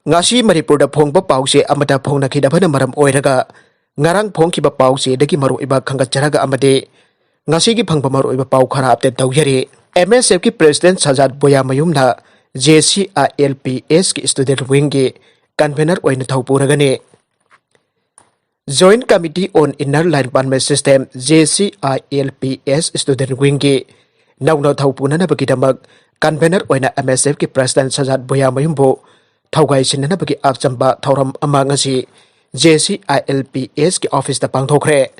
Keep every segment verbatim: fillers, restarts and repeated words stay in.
ꯉꯁꯤ ꯃꯅꯤꯄꯨꯔꯗ ꯐꯣꯡꯕ ꯄꯥꯎꯆꯦ ꯑꯃꯠꯇ ꯐꯣꯡꯅꯈꯤꯗꯕꯅ ꯃꯔꯝ ꯑꯣꯏꯔꯒ ꯉꯔꯥꯡ ꯐꯣꯡꯈꯤꯕ ꯄꯥꯎꯆꯦꯗꯒꯤ ꯃꯔꯨꯑꯣꯏꯕ ꯈꯪꯒꯠꯆꯔꯒ ꯑꯃꯗꯤ ꯉꯁꯤꯒꯤ ꯐꯪꯕ ꯃꯔꯨꯑꯣꯏꯕ ꯄꯥꯎ ꯈꯔ ꯑꯞꯗꯦꯠ ꯇꯧꯖꯔꯤ꯫ ꯑꯦꯝ ꯑꯦꯁ ꯑꯦꯐꯀꯤ ꯄ꯭ꯔꯦꯁꯤꯗꯦꯟ ꯁꯖꯥꯠ ꯕꯣꯌꯥꯃꯌꯨꯝꯅ ꯖꯦ ꯁꯤ ꯑꯥꯏ ꯑꯦꯜ ꯄꯤ ꯑꯦꯁꯀꯤ ꯁ꯭ꯇꯨꯗꯦꯟꯠ ꯋꯤꯡꯒꯤ ꯀꯟꯚꯦꯅꯔ ꯑꯣꯏꯅ ꯊꯧ ꯄꯨꯔꯒꯅꯤ꯫ Joint Committee on Inner Line Permit System, J C I L P S Student Wingꯒꯤ ꯅꯧꯅ ꯊꯧ ꯄꯨꯅꯅꯕꯒꯤꯗꯃꯛ ꯀꯟꯚꯦꯅꯔ ꯑꯣꯏꯅ ꯑꯦꯝ ꯑꯦꯁ ꯑꯦꯐꯀꯤ ꯄ꯭ꯔꯦꯁꯤꯗꯦꯟꯠ ꯁꯖꯥꯠ ꯕꯣꯌꯥꯃꯌꯨꯝꯕꯨ ꯊꯧꯒꯥꯏ ꯁꯤꯟꯅꯅꯕꯒꯤ ꯑꯆꯝꯕ ꯊꯧꯔꯝ ꯑꯃ ꯉꯁꯤ ꯖꯦ ꯁꯤ ꯑꯥꯏ ꯑꯦꯜ ꯄꯤ ꯑꯦꯁꯀꯤ ꯑꯣꯐꯤꯁꯇ ꯄꯥꯡꯊꯣꯛꯈ꯭ꯔꯦ꯫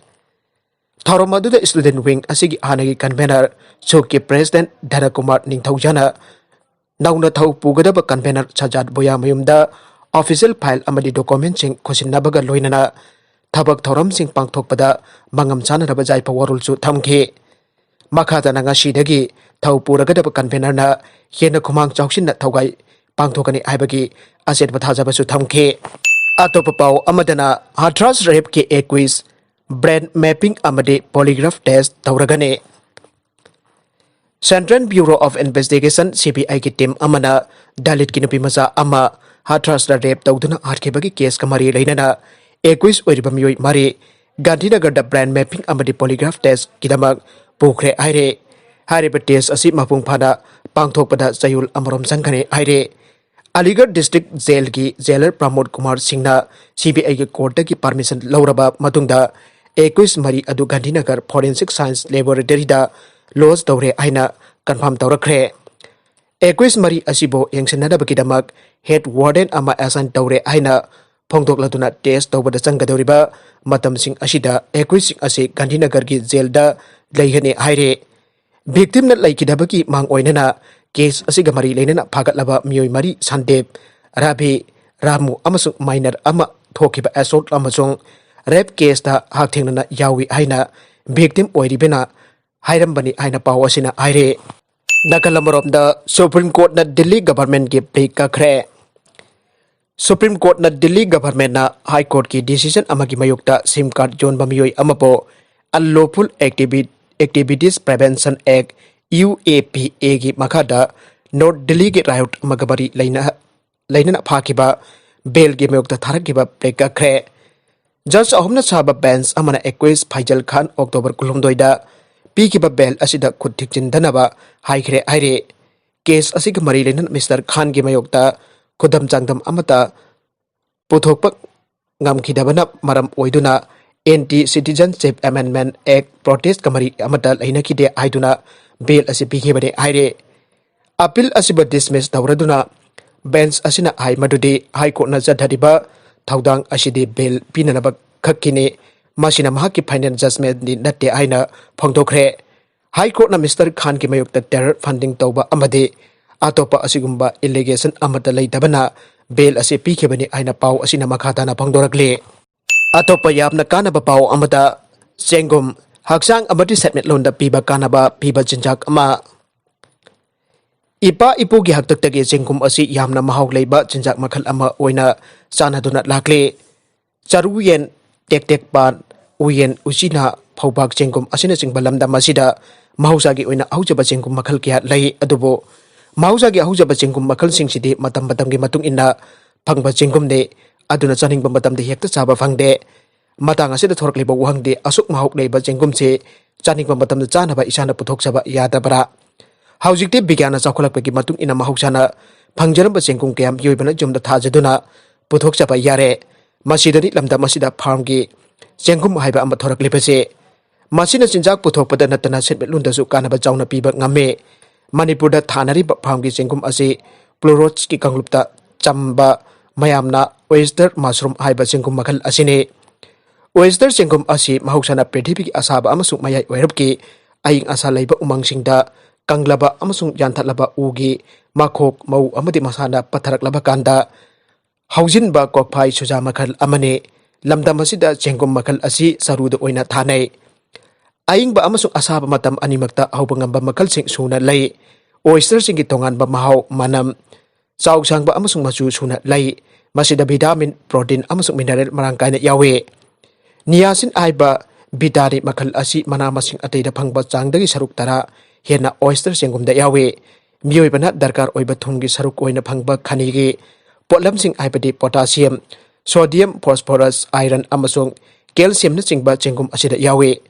ꯊꯧꯔꯝ ꯑꯗꯨꯗ ꯁ꯭ꯇꯨꯗꯦꯟꯠ ꯋꯤꯡ ꯑꯁꯤꯒꯤ ꯍꯥꯟꯅꯒꯤ ꯀꯟꯚꯦꯅꯔ ꯁꯨꯛꯀꯤ ꯄ꯭ꯔꯦꯁꯤꯗꯦꯟꯠ ꯙꯅꯀꯨꯃꯥꯔ ꯅꯤꯡꯊꯧꯖꯥꯅ ꯅꯧꯅ ꯊꯧ ꯄꯨꯒꯗꯕ ꯀꯟꯚꯦꯅꯔ ꯁꯖꯥꯠ ꯕꯣꯌꯥꯃꯌꯨꯝꯗ ꯑꯣꯐꯤꯁꯤꯌꯦꯜ ꯐꯥꯏꯜ ꯑꯃꯗꯤ ꯗꯣꯀꯨꯃꯦꯟꯠꯁꯤꯡ ꯈꯨꯠꯁꯤꯟꯅꯕꯒ ꯂꯣꯏꯅꯅ ꯊꯕꯛ ꯊꯧꯔꯝꯁꯤꯡ ꯄꯥꯡꯊꯣꯛꯄꯗ ꯃꯉꯝ ꯆꯥꯅꯅꯕ ꯌꯥꯏꯐ ꯋꯥꯔꯣꯜꯁꯨ ꯊꯝꯈꯤ꯫ ꯃꯈꯥ ꯇꯥꯅ ꯉꯁꯤꯗꯒꯤ ꯊꯧ ꯄꯨꯔꯒꯗꯕ ꯀꯟꯚꯦꯅꯔꯅ ꯍꯦꯟꯅ ꯈꯨꯃꯥꯡ ꯆꯥꯎꯁꯤꯟꯅ ꯊꯧꯒꯥꯏ ꯄꯥꯡꯊꯣꯛꯀꯅꯤ ꯍꯥꯏꯕꯒꯤ ꯑꯆꯦꯠꯄ ꯊꯥꯖꯕꯁꯨ ꯊꯝꯈꯤ꯫ ꯑꯇꯣꯞꯄ ꯄꯥꯎ ꯑꯃꯗꯅ ꯍꯊ꯭ꯔꯥꯁ ꯔꯦꯞꯀꯤ ꯑꯦꯀ꯭ꯌꯨꯖ ꯕ꯭ꯔꯦꯟ ꯃꯦꯄꯤꯡ ꯑꯃꯗꯤ ꯄꯣꯂꯤꯒ꯭ꯔꯥꯐ ꯇꯦꯁ ꯇꯧꯔꯒꯅꯤ꯫ Central Bureau of Investigation, C B I ꯒꯤ ꯇꯤꯝ ꯑꯃꯅ ꯗꯂꯤꯠꯀꯤ ꯅꯨꯄꯤ ꯃꯆꯥ ꯑꯃ ꯍꯊ꯭ꯔꯥꯁꯇ ꯔꯦꯞ ꯇꯧꯗꯨꯅ ꯍꯥꯠꯈꯤꯕꯒꯤ ꯀꯦꯁꯀ ꯃꯔꯤ ꯂꯩꯅꯅ ꯑꯦꯀ꯭ꯌꯨꯖ ꯑꯣꯏꯔꯤꯕ ꯃꯤꯑꯣꯏ ꯃꯔꯤ ꯒꯥꯟꯙꯤꯅꯒꯔꯗ ꯕ꯭ꯔꯦꯟ ꯃꯦꯄꯤꯡ ꯑꯃꯗꯤ ꯄꯣꯂꯤꯒ꯭ꯔꯥꯐ ꯇꯦꯁꯀꯤꯗꯃꯛ ꯄꯨꯈ꯭ꯔꯦ ꯍꯥꯏꯔꯦ꯫ ꯍꯥꯏꯔꯤꯕ ꯇꯦꯁ ꯑꯁꯤ ꯃꯄꯨꯡ ꯐꯥꯅ ꯄꯥꯡꯊꯣꯛꯄꯗ ꯆꯌꯣꯜ ꯑꯃꯔꯣꯝ ꯆꯪꯒꯅꯤ ꯍꯥꯏꯔꯦ꯫ ꯑꯂꯤꯒꯔ ꯗꯤꯁꯇ꯭ꯔꯤꯛ ꯖꯦꯜꯒꯤ ꯖꯦꯂꯔ ꯄ꯭ꯔꯃꯣꯗ ꯀꯨꯃꯥꯔ ꯁꯤꯡꯅ ꯁꯤ ꯕꯤ ꯑꯥꯏꯒꯤ ꯀꯣꯔꯠꯇꯒꯤ ꯄꯔꯃꯤꯁꯟ ꯂꯧꯔꯕ ꯃꯇꯨꯡꯗ ꯑꯦꯀ꯭ꯌꯨꯖ ꯃꯔꯤ ꯑꯗꯨ ꯒꯥꯟꯙꯤꯅꯒꯔ ꯐꯣꯔꯦꯟꯁꯤꯛ ꯁꯥꯏꯟꯁ ꯂꯦꯕꯣꯔꯦꯇꯔꯤꯗ ꯂꯣꯖ ꯇꯧꯔꯦ ꯍꯥꯏꯅ ꯀꯟꯐꯥꯔꯝ ꯇꯧꯔꯛꯈ꯭ꯔꯦ꯫ ꯑꯦꯀ꯭ꯌꯨꯖ ꯃꯔꯤ ꯑꯁꯤꯕꯨ ꯌꯦꯡꯁꯤꯟꯅꯅꯕꯒꯤꯗꯃꯛ ꯍꯦꯗ ꯋꯥꯔꯗꯦꯟ ꯑꯃ ꯑꯦꯁꯥꯏꯟ ꯇꯧꯔꯦ ꯍꯥꯏꯅ ꯐꯣꯡꯗꯣꯛꯂꯗꯨꯅ ꯇꯦꯁ ꯇꯧꯕꯗ ꯆꯪꯒꯗꯧꯔꯤꯕ ꯃꯇꯝꯁꯤꯡ ꯑꯁꯤꯗ ꯑꯦꯀ꯭ꯌꯨꯖꯁꯤꯡ ꯑꯁꯤ ꯒꯥꯟꯙꯤꯅꯒꯔꯒꯤ ꯖꯦꯜꯗ ꯂꯩꯒꯅꯤ ꯍꯥꯏꯔꯦ꯫ ꯚꯤꯛꯇꯤꯝꯅ ꯂꯩꯈꯤꯗꯕꯒꯤ ꯃꯥꯡ ꯑꯣꯏꯅꯅ ꯀꯦꯁ ꯑꯁꯤꯒ ꯃꯔꯤ ꯂꯩꯅꯅ ꯐꯥꯒꯠꯂꯕ ꯃꯤꯑꯣꯏ ꯃꯔꯤ ꯁꯟꯗꯦꯞ, ꯔꯥꯕꯤ, ꯔꯥꯃꯨ ꯑꯃꯁꯨꯡ ꯃꯥꯏꯅꯔ ꯑꯃ ꯊꯣꯛꯈꯤꯕ ꯑꯦꯁꯣꯜꯠ ꯑꯃꯁꯨꯡ ꯔꯦꯞ ꯀꯦꯁꯇ ꯍꯛꯊꯦꯡꯅꯅ ꯌꯥꯎꯏ ꯍꯥꯏꯅ ꯚꯤꯛꯇꯤꯝ ꯑꯣꯏꯔꯤꯕꯅ ꯍꯥꯏꯔꯝꯕꯅꯤ ꯍꯥꯏꯅ ꯄꯥꯎ ꯑꯁꯤꯅ ꯍꯥꯏꯔꯤ꯫ ꯅꯥꯀꯜ ꯑꯃꯔꯣꯝꯗ ꯁꯨꯄ꯭ꯔꯤꯝ ꯀꯣꯔꯠꯅ ꯗꯤꯜꯂꯤ ꯒꯚꯔꯟꯃꯦꯟꯠꯀꯤ ꯄ꯭ꯂꯤ ꯀꯛꯈ꯭ꯔꯦ꯫ ꯁꯨꯄ꯭ꯔꯤꯝ ꯀꯣꯔꯠꯅ ꯗꯤꯜꯂꯤ ꯒꯚꯔꯟꯃꯦꯟꯠꯅ ꯍꯥꯏ ꯀꯣꯔꯠꯀꯤ ꯗꯤꯁꯤꯖꯟ ꯑꯃꯒꯤ ꯃꯥꯌꯣꯛꯇ ꯁꯤꯝ ꯀꯥꯔꯗ ꯌꯣꯟꯕ ꯃꯤꯑꯣꯏ ꯑꯃꯕꯨ Unlawful Activi-, Activities Prevention Act, U A P A ꯒꯤ ꯃꯈꯥꯗ ꯅꯣꯔꯠ ꯗꯤꯜꯂꯤꯒꯤ ꯔꯥꯏꯌꯣꯠ ꯑꯃꯒ ꯃꯔꯤ ꯂꯩꯅ-, ꯂꯩꯅꯅ ꯐꯥꯈꯤꯕ ꯕꯦꯜꯒꯤ ꯃꯥꯌꯣꯛꯇ ꯊꯥꯔꯛꯈꯤꯕ ꯄ꯭ꯂꯦ ꯀꯛꯈ꯭ꯔꯦ꯫ ꯖꯖ ꯑꯍꯨꯝꯅ ꯁꯥꯕ ꯕꯦꯟꯆ ꯑꯃꯅ ꯑꯦꯀ꯭ꯋꯤꯁ ꯐꯩꯖꯜ ꯈꯥꯟ ꯑꯣꯛꯇꯣꯕꯔ ꯀꯨꯟꯍꯨꯝꯗꯣꯏꯗ ꯄꯤꯈꯤꯕ ꯕꯦꯜ ꯑꯁꯤꯗ ꯈꯨꯠ ꯊꯤꯡꯖꯤꯟꯗꯅꯕ ꯍꯥꯏꯈ꯭ꯔꯦ ꯍꯥꯏꯔꯤ꯫ ꯀꯦꯁ ꯑꯁꯤꯒ ꯃꯔꯤ ꯂꯩꯅꯅ ꯃꯤꯁꯇꯔ ꯈꯥꯟꯒꯤ ꯃꯥꯌꯣꯛꯇ ꯈꯨꯗꯝ ꯆꯥꯡꯗꯝ ꯑꯃꯠꯇ ꯄꯨꯊꯣꯛꯄ ꯉꯝꯈꯤꯗꯕꯅ ꯃꯔꯝ ꯑꯣꯏꯗꯨꯅ Anti Citizenship Amendment Act protest ꯀ ꯃꯔꯤ ꯑꯃꯠꯇ ꯂꯩꯅꯈꯤꯗꯦ ꯍꯥꯏꯗꯨꯅ ꯕꯦꯜ ꯑꯁꯤ ꯄꯤꯈꯤꯕꯅꯤ ꯍꯥꯏꯔꯤ꯫ ꯑꯄꯤꯜ ꯑꯁꯤꯕꯨ ꯗꯤꯁꯃꯤꯁ ꯇꯧꯔꯗꯨꯅ ꯕꯦꯟꯆ ꯑꯁꯤꯅ ꯍꯥꯏ ꯃꯗꯨꯗꯤ ꯍꯥꯏ ꯀꯣꯔꯠꯅ ꯆꯠꯊꯔꯤꯕ ꯊꯧꯗꯥꯡ ꯑꯁꯤꯗꯤ ꯕꯦꯜ ꯄꯤꯅꯅꯕ ꯈꯛꯀꯤꯅꯤ, ꯃꯁꯤꯅ ꯃꯍꯥꯛꯀꯤ ꯐꯥꯏꯅꯦꯜ ꯖꯖꯃꯦꯟꯗꯤ ꯅꯠꯇꯦ ꯍꯥꯏꯅ ꯐꯣꯡꯗꯣꯛꯈ꯭ꯔꯦ꯫ ꯍꯥꯏ ꯀꯣꯔꯠꯅ ꯃꯤꯁꯇꯔ ꯈꯥꯟꯒꯤ ꯃꯥꯌꯣꯛꯇ ꯇꯦꯔꯔ ꯐꯟꯗꯤꯡ ꯇꯧꯕ ꯑꯃꯗꯤ ꯑꯇꯣꯞꯄ ꯑꯁꯤꯒꯨꯝꯕ ꯑꯦꯂꯤꯒꯦꯁꯟ ꯑꯃꯠꯇ ꯂꯩꯇꯕꯅ ꯕꯦꯜ ꯑꯁꯤ ꯄꯤꯈꯤꯕꯅꯤ ꯍꯥꯏꯅ ꯄꯥꯎ ꯑꯁꯤꯅ ꯃꯈꯥ ꯇꯥꯅ ꯐꯣꯡꯗꯣꯔꯛꯂꯤ꯫ ꯑꯇꯣꯞꯄ ꯌꯥꯝꯅ ꯀꯥꯟꯅꯕ ꯄꯥꯎ ꯑꯃꯗ, ꯆꯦꯡꯒꯨꯝ ꯍꯛꯆꯥꯡ ꯑꯃꯗꯤ ꯁꯦꯟꯃꯤꯠꯂꯣꯟꯗ ꯄꯤꯕ ꯀꯥꯟꯅꯕ ꯄꯤꯕ ꯆꯤꯟꯖꯥꯛ ꯑꯃ꯫ ꯏꯄꯥ ꯏꯄꯨꯒꯤ ꯍꯥꯛꯇꯛꯇꯒꯤ ꯆꯦꯡꯒꯨꯝ ꯑꯁꯤ ꯌꯥꯝꯅ ꯃꯍꯥꯎ ꯂꯩꯕ ꯆꯤꯟꯖꯥꯛ ꯃꯈꯜ ꯑꯃ ꯑꯣꯏꯅ ꯆꯥꯟꯅꯗꯨꯅ ꯂꯥꯛꯂꯤ꯫ ꯆꯔꯨ ꯌꯦꯟ, ꯇꯦꯛ ꯇꯦꯛ ꯄꯥꯟ, ꯎꯌꯦꯟ, ꯎꯆꯤꯅꯥ, ꯐꯧꯕꯥꯛ, ꯆꯦꯡꯒꯨꯝ ꯑꯁꯤꯅꯆꯤꯡꯕ ꯂꯝꯗꯝ ꯑꯁꯤꯗ ꯃꯍꯧꯁꯥꯒꯤ ꯑꯣꯏꯅ ꯍꯧꯖꯕ ꯆꯦꯡꯒꯨꯝ ꯃꯈꯜ ꯀꯌꯥ ꯂꯩ꯫ ꯑꯗꯨꯕꯨ ꯃꯍꯧꯁꯥꯒꯤ ꯍꯧꯖꯕ ꯆꯦꯡꯒꯨꯝ ꯃꯈꯜꯁꯤꯡꯁꯤꯗꯤ ꯃꯇꯝ ꯃꯇꯝꯒꯤ ꯃꯇꯨꯡ ꯏꯟꯅ ꯐꯪꯕ ꯆꯦꯡꯒꯨꯝꯅꯤ꯫ ꯑꯗꯨꯅ ꯆꯥꯅꯤꯡꯕ ꯃꯇꯝꯗ ꯍꯦꯛꯇ ꯆꯥꯕ ꯐꯪꯗꯦ꯫ ꯃꯇꯥꯡ ꯑꯁꯤꯗ ꯊꯣꯔꯛꯂꯤꯕ ꯋꯥꯍꯪꯗꯤ, ꯑꯁꯨꯛ ꯃꯍꯥꯎ ꯂꯩꯕ ꯆꯦꯡꯒꯨꯝꯁꯤ ꯆꯥꯅꯤꯡꯕ ꯃꯇꯝꯗ ꯆꯥꯅꯕ ꯏꯁꯥꯅ ꯄꯨꯊꯣꯛꯆꯕ ꯌꯥꯗꯕ꯭ꯔꯥ? ꯍꯧꯖꯤꯛꯇꯤ ꯕꯤꯒ꯭ꯌꯥꯟꯅ ꯆꯥꯎꯈꯠꯂꯛꯄꯒꯤ ꯃꯇꯨꯡ ꯏꯟꯅ ꯃꯍꯧꯁꯥꯅ ꯐꯪꯖꯔꯝꯕ ꯆꯦꯡꯒꯨꯝ ꯀꯌꯥ ꯃꯤꯑꯣꯏꯕꯅ ꯌꯨꯝꯗ ꯊꯥꯖꯗꯨꯅ ꯄꯨꯊꯣꯛꯆꯕ ꯌꯥꯔꯦ꯫ ꯃꯁꯤꯗꯅꯤ ꯂꯝꯗꯝ ꯑꯁꯤꯗ ꯐꯥꯔꯝꯒꯤ ꯆꯦꯡꯒꯨꯝ ꯍꯥꯏꯕ ꯑꯃ ꯊꯣꯔꯛꯂꯤꯕꯁꯦ꯫ ꯃꯁꯤꯅ ꯆꯤꯟꯖꯥꯛ ꯄꯨꯊꯣꯛꯄꯗ ꯅꯠꯇꯅ ꯁꯦꯟꯃꯤꯠꯂꯣꯟꯗꯁꯨ ꯀꯥꯟꯅꯕ ꯆꯥꯎꯅ ꯄꯤꯕ ꯉꯝꯃꯤ꯫ ꯃꯅꯤꯄꯨꯔꯗ ꯊꯥꯅꯔꯤꯕ ꯐꯥꯔꯝꯒꯤ ꯆꯦꯡꯒꯨꯝ ꯑꯁꯤ ꯄ꯭ꯂꯨꯔꯣꯠꯁꯀꯤ ꯀꯥꯡꯂꯨꯞꯇ ꯆꯝꯕ ꯃꯌꯥꯝꯅ oyster mushroom ꯍꯥꯏꯕ ꯆꯦꯡꯒꯨꯝ ꯃꯈꯜ ꯑꯁꯤꯅꯤ꯫ Oyster ꯆꯦꯡꯒꯨꯝ ꯑꯁꯤ ꯃꯍꯧꯁꯥꯅ ꯄ꯭ꯔꯤꯊꯤꯕꯤꯒꯤ ꯑꯁꯥꯕ ꯑꯃꯁꯨꯡ ꯃꯌꯥꯏ ꯑꯣꯏꯔꯞꯀꯤ ꯑꯏꯪ ꯑꯁꯥ ꯂꯩꯕ ꯎꯃꯪꯁꯤꯡꯗ ꯀꯪꯂꯕ ꯑꯃꯁꯨꯡ ꯌꯥꯟꯊꯠꯂꯕ ꯎꯒꯤ ꯃꯈꯣꯛ, ꯃꯧ ꯑꯃꯗꯤ ꯃꯁꯥꯅ ꯄꯠꯊꯔꯛꯂꯕ ꯀꯥꯟꯗ ꯍꯧꯖꯤꯟꯕ ꯀꯣꯛꯐꯥꯏ ꯁꯨꯖꯥ ꯃꯈꯜ ꯑꯃꯅꯤ꯫ ꯂꯝꯗꯝ ꯑꯁꯤꯗ ꯆꯦꯡꯒꯨꯝ ꯃꯈꯜ ꯑꯁꯤ ꯆꯔꯨꯗ ꯑꯣꯏꯅ ꯊꯥꯅꯩ꯫ ꯑꯏꯪꯕ ꯑꯃꯁꯨꯡ ꯑꯁꯥꯕ ꯃꯇꯝ ꯑꯅꯤꯃꯛꯇ ꯍꯧꯕ ꯉꯝꯕ ꯃꯈꯜꯁꯤꯡ ꯁꯨꯅ ꯂꯩ꯫ Oysterꯁꯤꯡꯒꯤ ꯇꯣꯉꯥꯟꯕ ꯃꯍꯥꯎ, ꯃꯅꯝ, ꯆꯥꯎ ꯁꯥꯡꯕ ꯑꯃꯁꯨꯡ ꯃꯆꯨ ꯁꯨꯅ ꯂꯩ꯫ ꯃꯁꯤꯗ vitamin, protein ꯑꯃꯁꯨꯡ mineral ꯃꯔꯥꯡ ꯀꯥꯏꯅ ꯌꯥꯎꯏ꯫ Niacin ꯍꯥꯏꯕ vitamin ꯃꯈꯜ ꯑꯁꯤ ꯃꯅꯥ ꯃꯁꯤꯡ ꯑꯇꯩꯗ ꯐꯪꯕ ꯆꯥꯡꯗꯒꯤ ꯁꯔꯨꯛ ꯇꯔꯥ ꯍꯦꯟꯅ oyster ꯆꯦꯡꯒꯨꯝꯗ ꯌꯥꯎꯏ꯫ ꯃꯤꯑꯣꯏꯕꯅ ꯗꯔꯀꯥꯔ ꯑꯣꯏꯕ ꯊꯨꯝꯒꯤ ꯁꯔꯨꯛ ꯑꯣꯏꯅ ꯐꯪꯕ ꯈꯅꯤꯒꯤ ꯄꯣꯠꯂꯝꯁꯤꯡ ꯍꯥꯏꯕꯗꯤ potassium, sodium, phosphorus, iron ꯑꯃꯁꯨꯡ calciumꯅꯆꯤꯡꯕ ꯆꯦꯡꯒꯨꯝ ꯑꯁꯤꯗ ꯌꯥꯎꯏ꯫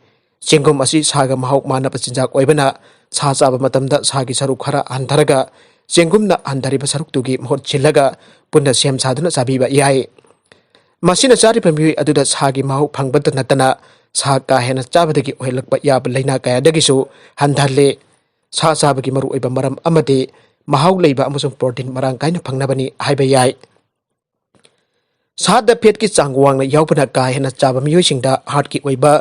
ꯆꯦꯡꯒꯨꯝ ꯑꯁꯤ ꯁꯥꯒ ꯃꯍꯥꯎ ꯃꯥꯟꯅꯕ ꯆꯤꯟꯖꯥꯛ ꯑꯣꯏꯕꯅ ꯁꯥ ꯆꯥꯕ ꯃꯇꯝꯗ ꯁꯥꯒꯤ ꯁꯔꯨꯛ ꯈꯔ ꯍꯟꯊꯔꯒ ꯆꯦꯡꯒꯨꯝꯅ ꯍꯟꯊꯔꯤꯕ ꯁꯔꯨꯛꯇꯨꯒꯤ ꯃꯍꯨꯠ ꯁꯤꯜꯂꯒ ꯄꯨꯟꯅ ꯁꯦꯝ ꯁꯥꯗꯨꯅ ꯆꯥꯕꯤꯕ ꯌꯥꯏ꯫ ꯃꯁꯤꯅ ꯆꯥꯔꯤꯕ ꯃꯤꯑꯣꯏ ꯑꯗꯨꯗ ꯁꯥꯒꯤ ꯃꯍꯥꯎ ꯐꯪꯕꯇ ꯅꯠꯇꯅ ꯁꯥ ꯀꯥ ꯍꯦꯟꯅ ꯆꯥꯕꯗꯒꯤ ꯑꯣꯏꯍꯜꯂꯛꯄ ꯌꯥꯕ ꯂꯥꯏꯅꯥ ꯀꯌꯥꯗꯒꯤꯁꯨ ꯍꯟꯊꯍꯜꯂꯤ꯫ ꯁꯥ ꯆꯥꯕꯒꯤ ꯃꯔꯨꯑꯣꯏꯕ ꯃꯔꯝ ꯑꯃꯗꯤ ꯃꯍꯥꯎ ꯂꯩꯕ ꯑꯃꯁꯨꯡ protein ꯃꯔꯥꯡ ꯀꯥꯏꯅ ꯐꯪꯅꯕꯅꯤ ꯍꯥꯏꯕ ꯌꯥꯏ꯫ ꯁꯥꯗ fatꯀꯤ ꯆꯥꯡ ꯋꯥꯡꯅ ꯌꯥꯎꯕꯅ ꯀꯥ ꯍꯦꯟꯅ ꯆꯥꯕ ꯃꯤꯑꯣꯏꯁꯤꯡꯗ heartꯀꯤ ꯑꯣꯏꯕ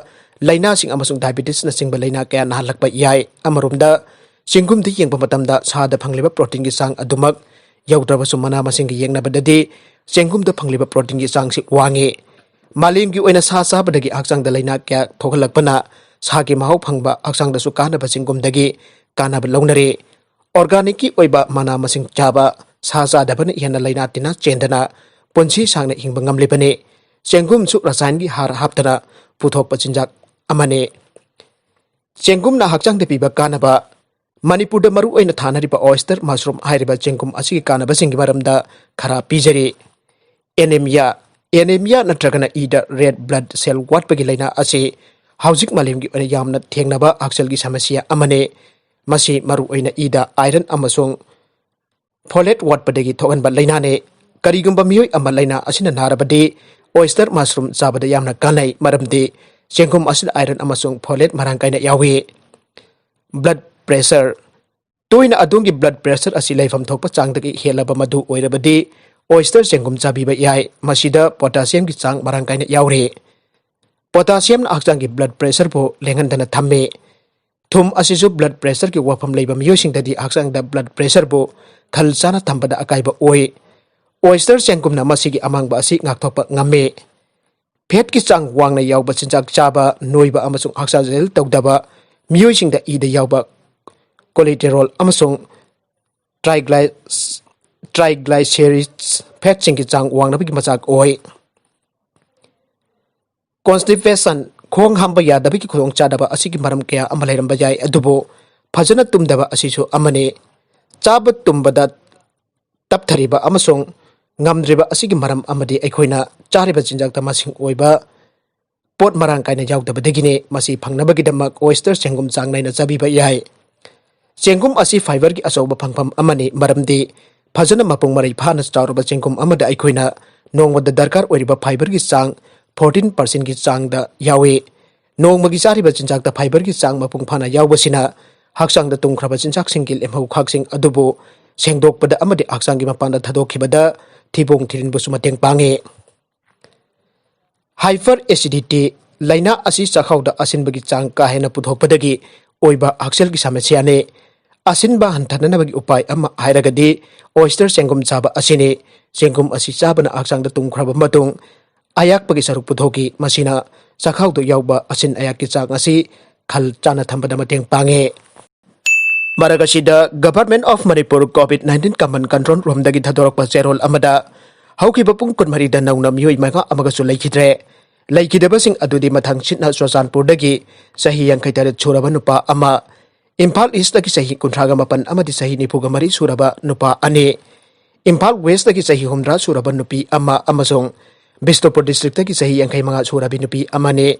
ꯂꯥꯏꯅꯥꯁꯤꯡ ꯑꯃꯁꯨꯡ diabetesꯅꯆꯤꯡꯕ ꯂꯥꯏꯅꯥ ꯀꯌꯥ ꯅꯥꯍꯜꯂꯛꯄ ꯌꯥꯏ꯫ ꯑꯃꯔꯣꯝꯗ, ꯆꯦꯡꯒꯨꯝꯗ ꯌꯦꯡꯕ ꯃꯇꯝꯗ ꯁꯥꯗ ꯐꯪꯂꯤꯕ proteinꯒꯤ ꯆꯥꯡ ꯑꯗꯨꯃꯛ ꯌꯧꯗ꯭ꯔꯕꯁꯨ, ꯃꯅꯥ ꯃꯁꯤꯡꯒ ꯌꯦꯡꯅꯕꯗꯗꯤ ꯆꯦꯡꯒꯨꯝꯗ ꯐꯪꯂꯤꯕ proteinꯒꯤ ꯆꯥꯡꯁꯤ ꯋꯥꯡꯉꯤ꯫ ꯃꯥꯂꯦꯝꯒꯤ ꯑꯣꯏꯅ ꯁꯥ ꯆꯥꯕꯗꯒꯤ ꯍꯛꯆꯥꯡꯗ ꯂꯥꯏꯅꯥ ꯀꯌꯥ ꯊꯣꯛꯍꯜꯂꯛꯄꯅ ꯁꯥꯒꯤ ꯃꯍꯥꯎ ꯐꯪꯕ, ꯍꯛꯆꯥꯡꯗꯁꯨ ꯀꯥꯟꯅꯕ ꯆꯦꯡꯒꯨꯝꯗꯒꯤ ꯀꯥꯟꯅꯕ ꯂꯧꯅꯔꯤ꯫ Organicꯀꯤ ꯑꯣꯏꯕ ꯃꯅꯥ ꯃꯁꯤꯡ ꯆꯥꯕ, ꯁꯥ ꯆꯥꯗꯕꯅ ꯍꯦꯟꯅ ꯂꯥꯏꯅꯥ ꯇꯤꯟꯅꯥ ꯆꯦꯟꯗꯅ ꯄꯨꯟꯁꯤ ꯁꯥꯡꯅ ꯍꯤꯡꯕ ꯉꯝꯂꯤꯕꯅꯤ꯫ ꯆꯦꯡꯒꯨꯝꯁꯨ ꯔꯁꯥꯌꯅꯒꯤ ꯍꯥꯔ ꯍꯥꯞꯇꯅ ꯄꯨꯊꯣꯛꯄ ꯆꯤꯟꯖꯥꯛ ꯑꯃꯅꯤ꯫ ꯆꯦꯡꯒꯨꯝꯅ ꯍꯛꯆꯥꯡꯗ ꯄꯤꯕ ꯀꯥꯟꯅꯕ꯫ ꯃꯅꯤꯄꯨꯔꯗ ꯃꯔꯨꯑꯣꯏꯅ ꯊꯥꯅꯔꯤꯕ oyster mushroom ꯍꯥꯏꯔꯤꯕ ꯆꯦꯡꯒꯨꯝ ꯑꯁꯤꯒꯤ ꯀꯥꯟꯅꯕꯁꯤꯡꯒꯤ ꯃꯔꯝꯗ ꯈꯔ ꯄꯤꯖꯔꯤ꯫ Anemia꯫ Anemia ꯅꯠꯇ꯭ꯔꯒꯅ ꯏꯗ red blood cell ꯋꯥꯠꯄꯒꯤ ꯂꯥꯏꯅꯥ ꯑꯁꯤ ꯍꯧꯖꯤꯛ ꯃꯥꯂꯦꯝꯒꯤ ꯑꯣꯏꯅ ꯌꯥꯝꯅ ꯊꯦꯡꯅꯕ ꯍꯛꯁꯦꯜꯒꯤ ꯁꯃꯁ꯭ꯌꯥ ꯑꯃꯅꯤ꯫ ꯃꯁꯤ ꯃꯔꯨꯑꯣꯏꯅ ꯏꯗ iron ꯑꯃꯁꯨꯡ folate ꯋꯥꯠꯄꯗꯒꯤ ꯊꯣꯛꯍꯟꯕ ꯂꯥꯏꯅꯥꯅꯤ꯫ ꯀꯔꯤꯒꯨꯝꯕ ꯃꯤꯑꯣꯏ ꯑꯃ ꯂꯥꯏꯅꯥ ꯑꯁꯤꯅ ꯅꯥꯔꯕꯗꯤ, oyster mushroom ꯆꯥꯕꯗ ꯌꯥꯝꯅ ꯀꯥꯟꯅꯩ, ꯃꯔꯝꯗꯤ ꯆꯦꯡꯒꯨꯝ ꯑꯁꯤꯗ iron ꯑꯃꯁꯨꯡ folate ꯃꯔꯥꯡ ꯀꯥꯏꯅ ꯌꯥꯎꯏ꯫ Blood pressure꯫ ꯇꯣꯏꯅ ꯑꯗꯣꯝꯒꯤ blood pressure ꯑꯁꯤ ꯂꯩꯐꯝ ꯊꯣꯛꯄ ꯆꯥꯡꯗꯒꯤ ꯍꯦꯜꯂꯕ ꯃꯗꯨ ꯑꯣꯏꯔꯕꯗꯤ, oyster ꯆꯦꯡꯒꯨꯝ ꯆꯥꯕꯤꯕ ꯌꯥꯏ꯫ ꯃꯁꯤꯗ potassiumꯒꯤ ꯆꯥꯡ ꯃꯔꯥꯡ ꯀꯥꯏꯅ ꯌꯥꯎꯔꯤ꯫ Potassiumꯅ ꯍꯛꯆꯥꯡꯒꯤ blood pressureꯕꯨ ꯂꯦꯡꯍꯟꯗꯅ ꯊꯝꯃꯤ꯫ ꯊꯨꯝ ꯑꯁꯤꯁꯨ blood pressureꯒꯤ ꯋꯥꯐꯝ ꯂꯩꯕ ꯃꯤꯑꯣꯏꯁꯤꯡꯗꯗꯤ ꯍꯛꯆꯥꯡꯗ blood pressureꯕꯨ ꯈꯜ ꯆꯥꯅ ꯊꯝꯕꯗ ꯑꯀꯥꯏꯕ ꯑꯣꯏ꯫ Oyster ꯆꯦꯡꯒꯨꯝꯅ ꯃꯁꯤꯒꯤ ꯑꯃꯥꯡꯕ ꯑꯁꯤ ꯉꯥꯛꯊꯣꯛꯄ ꯉꯝꯃꯤ꯫ Fatꯀꯤ ꯆꯥꯡ ꯋꯥꯡꯅ ꯌꯥꯎꯕ ꯆꯤꯟꯖꯥꯛ ꯆꯥꯕ, ꯅꯣꯏꯕ ꯑꯃꯁꯨꯡ ꯍꯛꯆꯥꯡ ꯁꯥꯖꯦꯜ ꯇꯧꯗꯕ ꯃꯤꯑꯣꯏꯁꯤꯡꯗ ꯏꯗ ꯌꯥꯎꯕ cholesterol ꯑꯃꯁꯨꯡ trigly-, triglycerides fatꯁꯤꯡꯒꯤ ꯆꯥꯡ ꯋꯥꯡꯅꯕꯒꯤ ꯃꯆꯥꯛ ꯑꯣꯏ꯫ Constipation, ꯈꯣꯡ ꯍꯥꯝꯕ ꯌꯥꯗꯕꯒꯤ ꯈꯨꯗꯣꯡꯆꯥꯗꯕ ꯑꯁꯤꯒꯤ ꯃꯔꯝ ꯀꯌꯥ ꯑꯃ ꯂꯩꯔꯝꯕ ꯌꯥꯏ, ꯑꯗꯨꯕꯨ ꯐꯖꯅ ꯇꯨꯝꯗꯕ ꯑꯁꯤꯁꯨ ꯑꯃꯅꯤ꯫ ꯆꯥꯕ ꯇꯨꯝꯕꯗ ꯇꯞꯊꯔꯤꯕ ꯑꯃꯁꯨꯡ ꯉꯝꯗ꯭ꯔꯤꯕ ꯑꯁꯤꯒꯤ ꯃꯔꯝ ꯑꯃꯗꯤ ꯑꯩꯈꯣꯏꯅ ꯆꯥꯔꯤꯕ ꯆꯤꯟꯖꯥꯛꯇ ꯃꯁꯤꯡ ꯑꯣꯏꯕ ꯄꯣꯠ ꯃꯔꯥꯡ ꯀꯥꯏꯅ ꯌꯥꯎꯗꯕꯗꯒꯤꯅꯤ꯫ ꯃꯁꯤ ꯐꯪꯅꯕꯒꯤꯗꯃꯛ oyster ꯆꯦꯡꯒꯨꯝ ꯆꯥꯡ ꯅꯥꯏꯅ ꯆꯥꯕꯤꯕ ꯌꯥꯏ꯫ ꯆꯦꯡꯒꯨꯝ ꯑꯁꯤ fiberꯒꯤ ꯑꯆꯧꯕ ꯐꯪꯐꯝ ꯑꯃꯅꯤ, ꯃꯔꯝꯗꯤ ꯐꯖꯅ ꯃꯄꯨꯡ ꯃꯔꯩ ꯐꯥꯅ ꯆꯥꯎꯔꯕ ꯆꯦꯡꯒꯨꯝ ꯑꯃꯗ ꯑꯩꯈꯣꯏꯅ ꯅꯣꯡꯃꯗ ꯗꯔꯀꯥꯔ ꯑꯣꯏꯔꯤꯕ fiberꯒꯤ ꯆꯥꯡ fourteen percentꯀꯤ ꯆꯥꯡꯗ ꯌꯥꯎꯏ꯫ ꯅꯣꯡꯃꯒꯤ ꯆꯥꯔꯤꯕ ꯆꯤꯟꯖꯥꯛꯇ fiberꯒꯤ ꯆꯥꯡ ꯃꯄꯨꯡ ꯐꯥꯅ ꯌꯥꯎꯕꯁꯤꯅ ꯍꯛꯆꯥꯡꯗ ꯇꯨꯝꯈ꯭ꯔꯕ ꯆꯤꯟꯖꯥꯛꯁꯤꯡꯒꯤ ꯂꯦꯝꯍꯧꯈꯥꯛꯁꯤꯡ ꯑꯗꯨꯕꯨ ꯁꯦꯡꯗꯣꯛꯄꯗ ꯑꯃꯗꯤ ꯍꯛꯆꯥꯡꯒꯤ ꯃꯄꯥꯟꯗ ꯊꯥꯗꯣꯛꯈꯤꯕꯗ ꯊꯤꯕꯣꯡ ꯊꯤꯔꯤꯟꯕꯨꯁꯨ ꯃꯇꯦꯡ ꯄꯥꯡꯉꯤ꯫ Hyperacidity ꯂꯥꯏꯅꯥ ꯑꯁꯤ ꯆꯥꯛꯈꯥꯎꯗ ꯑꯁꯤꯟꯕꯒꯤ ꯆꯥꯡ ꯀꯥ ꯍꯦꯟꯅ ꯄꯨꯊꯣꯛꯄꯗꯒꯤ ꯑꯣꯏꯕ ꯍꯛꯁꯦꯜꯒꯤ ꯁꯃꯁ꯭ꯌꯥꯅꯤ꯫ ꯑꯁꯤꯟꯕ ꯍꯟꯊꯅꯅꯕꯒꯤ ꯎꯄꯥꯏ ꯑꯃ ꯍꯥꯏꯔꯒꯗꯤ oyster ꯆꯦꯡꯒꯨꯝ ꯆꯥꯕ ꯑꯁꯤꯅꯤ꯫ ꯆꯦꯡꯒꯨꯝ ꯑꯁꯤ ꯆꯥꯕꯅ ꯍꯛꯆꯥꯡꯗ ꯇꯨꯝꯈ꯭ꯔꯕ ꯃꯇꯨꯡ ꯑꯌꯥꯛꯄꯒꯤ ꯁꯔꯨꯛ ꯄꯨꯊꯣꯛꯏ꯫ ꯃꯁꯤꯅ ꯆꯥꯛꯈꯥꯎꯗ ꯌꯥꯎꯕ ꯑꯁꯤꯟ ꯑꯌꯥꯛꯀꯤ ꯆꯥꯡ ꯑꯁꯤ ꯈꯜ ꯆꯥꯅ ꯊꯝꯕꯗ ꯃꯇꯦꯡ ꯄꯥꯡꯉꯤ꯫ ꯃꯔꯛ ꯑꯁꯤꯗ Government of Manipur COVID nineteen Command Control Roomꯗꯒꯤ ꯊꯥꯗꯣꯔꯛꯄ ꯆꯦꯔꯣꯜ ꯑꯃꯗ ꯍꯧꯈꯤꯕ ꯄꯨꯡ ꯀꯨꯟꯃꯔꯤꯗ ꯅꯧꯅ ꯃꯤꯑꯣꯏ ꯃꯉꯥ ꯑꯃꯒꯁꯨ ꯂꯩꯈꯤꯗ꯭ꯔꯦ꯫ ꯂꯩꯈꯤꯗꯕꯁꯤꯡ ꯑꯗꯨꯗꯤ ꯃꯊꯪꯁꯤꯠꯅ ꯆꯨꯔꯆꯥꯟꯄꯨꯔꯗꯒꯤ ꯆꯍꯤ ꯌꯥꯡꯈꯩ ꯇꯔꯦꯠ ꯁꯨꯔꯕ ꯅꯨꯄꯥ ꯑꯃ, ꯏꯝꯐꯥꯜ ꯏꯁꯇꯒꯤ ꯆꯍꯤ ꯀꯨꯟꯊ꯭ꯔꯥꯒ ꯃꯥꯄꯟ ꯑꯃꯗꯤ ꯆꯍꯤ ꯅꯤꯐꯨꯒ ꯃꯔꯤ ꯁꯨꯔꯕ ꯅꯨꯄꯥ ꯑꯅꯤ, ꯏꯝꯐꯥꯜ ꯋꯦꯁꯇꯒꯤ ꯆꯍꯤ ꯍꯨꯝꯗ꯭ꯔꯥ ꯁꯨꯔꯕ ꯅꯨꯄꯤ ꯑꯃ ꯑꯃꯁꯨꯡ ꯕꯤꯁꯅꯨꯄꯨꯔ ꯗꯤꯁꯇ꯭ꯔꯤꯛꯇꯒꯤ ꯆꯍꯤ ꯌꯥꯡꯈꯩ ꯃꯉꯥ ꯁꯨꯔꯕꯤ ꯅꯨꯄꯤ ꯑꯃꯅꯤ꯫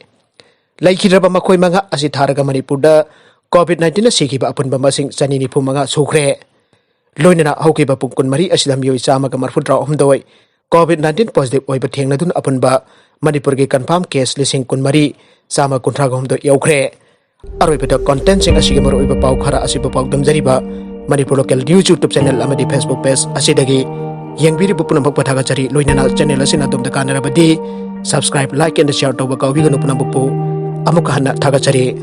ꯂꯩꯈꯤꯗ꯭ꯔꯕ ꯃꯈꯣꯏ ꯃꯉꯥ ꯑꯁꯤ ꯊꯥꯔꯒ ꯃꯅꯤꯄꯨꯔꯗ COVID nineteenꯅ ꯁꯤꯈꯤꯕ ꯑꯄꯨꯟꯕ ꯃꯁꯤꯡ ꯆꯅꯤ ꯅꯤꯐꯨ ꯃꯉꯥ ꯁꯨꯈ꯭ꯔꯦ꯫ ꯂꯣꯏꯅꯅ ꯍꯧꯈꯤꯕ ꯄꯨꯡ ꯀꯨꯟꯃꯔꯤ ꯑꯁꯤꯗ ꯃꯤꯑꯣꯏ ꯆꯥꯝꯃꯒ ꯃꯔꯐꯨꯇꯔꯥ ꯍꯨꯝꯗꯣꯏ COVID nineteen positive ꯑꯣꯏꯕ ꯊꯦꯡꯅꯗꯨꯅ ꯑꯄꯨꯟꯕ ꯃꯅꯤꯄꯨꯔꯒꯤ confirm case ꯂꯤꯁꯤꯡ ꯀꯨꯟꯃꯔꯤ ꯆꯥꯝꯃ ꯀꯨꯟꯊ꯭ꯔꯥꯒ ꯍꯨꯝꯗꯣꯏ ꯌꯧꯈ꯭ꯔꯦ꯫ ꯑꯔꯣꯏꯕꯗ contentꯁꯤꯡ ꯑꯁꯤꯒꯤ ꯃꯔꯨꯑꯣꯏꯕ ꯄꯥꯎ ꯈꯔ ꯑꯁꯤꯕꯨ ꯄꯥꯎꯗꯝꯖꯔꯤꯕ Manipur Local News YouTube channel ꯑꯃꯗꯤ Facebook page ꯑꯁꯤꯗꯒꯤ ꯌꯦꯡꯕꯤꯔꯤꯕ ꯄꯨꯝꯅꯃꯛꯄꯨ ꯊꯥꯒꯠꯆꯔꯤ꯫ ꯂꯣꯏꯅꯅ channel ꯑꯁꯤꯅ ꯑꯗꯣꯝꯗ ꯀꯥꯟꯅꯔꯕꯗꯤ subscribe, like and share ꯇꯧꯕ ꯀꯥꯎꯕꯤꯒꯅꯨ꯫ ꯄꯨꯝꯅꯃꯛꯄꯨ ꯑꯃꯨꯛꯀ ꯍꯟꯅ ꯊꯥꯒꯠꯆꯔꯤ꯫